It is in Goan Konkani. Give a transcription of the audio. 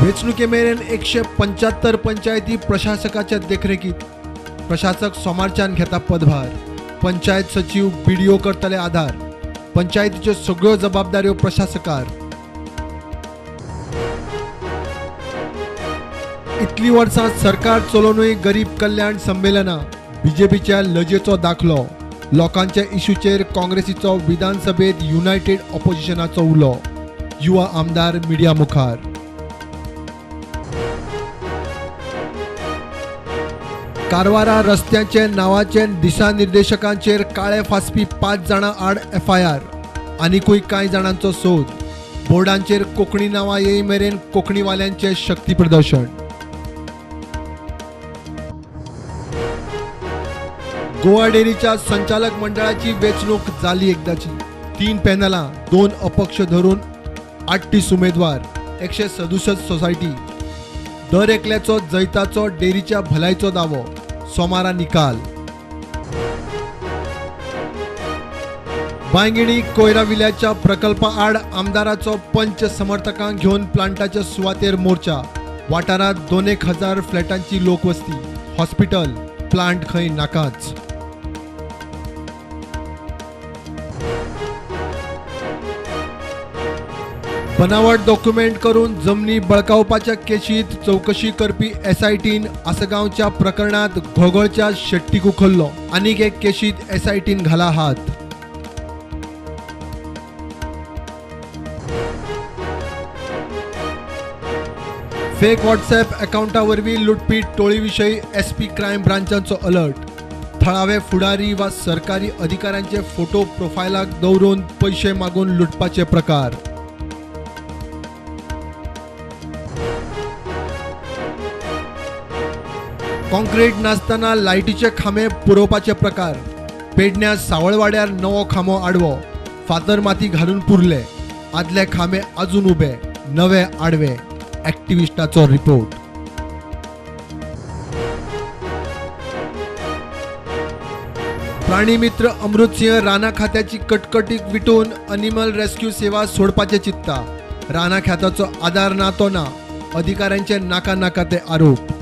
वेंचणुके मेरेन 175 पंचायती प्रशासकाच्या देखरेखीत. प्रशासक सोमारच्यान घेता पदभार. पंचायत सचीव बीडीओ करतले आधार. पंचायतीच्यो सगळ्यो जबाबदाऱ्यो प्रशासकार. इतली वर्सां सरकार चलोवनूय गरीब कल्याण संमेलनां बीजेपीच्या लजेचो दाखलो. लोकांच्या इशूचेर काँग्रेसीचो विधानसभेत युनायटेड ऑपोजिशनाचो उलो. युवा आमदार मिडिया मुखार. कारवारा रस्त्यांचे नांवाचे दिशानिर्देशकांचेर काळे फासपी 5 जाणां आड एफआयआर. आनिकूय कांय जाणांचो सोद. बोर्डांचेर कोंकणी नांवां येय मेरेन कोंकणीवाल्यांचें शक्ती प्रदर्शन. गोवा डेअरीच्या संचालक मंडळाची वेंचणूक जाली एकदाची. 3 पॅनलां, 2 अपक्ष धरून 38 उमेदवार, 167 सोसायटी. दर एकल्याचो जैताचो डेअरीच्या भलायचो दावो. सोमारा निकाल. बांयगिणी कोयराविल्याच्या प्रकल्पा आड आमदाराचो पंच समर्थकांक घेवन प्लांटाच्या सुवातेर मोर्चा. वाठारांत 2,000 फ्लॅटांची लोकवस्ती. हॉस्पिटल प्लांट खंय नाकाच. बनावट डॉक्युमेंट करून जमनी बळकावपाच्या केशीत चवकशी करपी एसआयटीन आसगांवच्या प्रकरणात घोगळच्या शेट्टीक उखल्लो. आनीक एक केशीत एसआयटीन घाला हात. फेक व्हॉट्सॲप अकाउंटा वरवीं लुटपी टोळी विशीं एसपी क्रायम ब्रांचाचो अलर्ट. थळावे फुडारी वा सरकारी अधिकाऱ्यांचे फोटो प्रोफायलाक दवरून पयशे मागून लुटपाचे प्रकार. कॉन्क्रीट नासतना लायटीचे खांबे पुरोवपाचे प्रकार. पेडण्या सावळवाड्यार नवो खांबो आडवो. फातर माती घालून पुरले. आदले खांबे अजून उबे, नवे आडवे. ॲक्टिव्हिस्टाचो रिपोर्ट. प्राणीमित्र अमृतसिंह राना खात्याची कटकटीक विटून अनिमल रेस्क्यू सेवा सोडपाचे चित्ता. राना खात्याचो आदार ना तो ना. अधिकाऱ्यांचे नाका नाका ते आरोप.